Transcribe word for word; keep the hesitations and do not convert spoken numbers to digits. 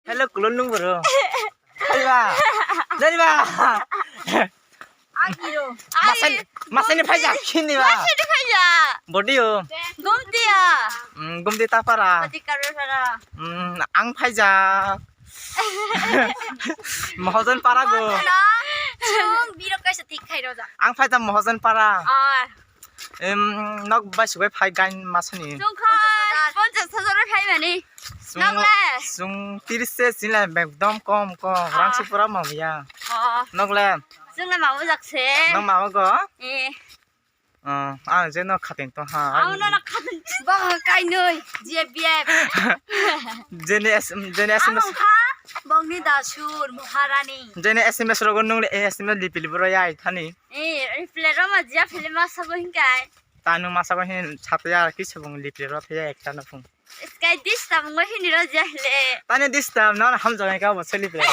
Hello, kulon nung bro. Hello. Dari ba. Agiro. Masani, masani phaijak khini ba. Masani phaijak. Body o. Gumtia. Hmm, gumti tapara. Pati karor para. Hmm, ang phaijak. Mohojon para go. Chung biro kaisa tik khai roja. Ang phaijak Mohojon para. Ah. Em, nok bai sugai phai gain masani. Chung khai ponchas hajar bai phai mani. Chung, nok le? Chung tiris se sila ekdom kom kom. Ah. Rang se pura mamiya. Ah. Nok le? Chung le mamu jak se. Nok mamu go? Eh. Ah, ang je nok khating to ha. Ang no nok khating. Bang kai noi, G F B F. Jeni S, jeni S M S. Ang ha, bang ni dasur, Maharani. Jeni S M S rogo nung le S M S lipili bro ya ithani. Eh, reply roma jia phele ma sabo hinkai. Tanu masa ko hin chapya ki sabung lipli ro thaya ekta na phung. Sky disturb ngo hini ro jia le. Tani disturb na ham jaga ka bo se lipli ro.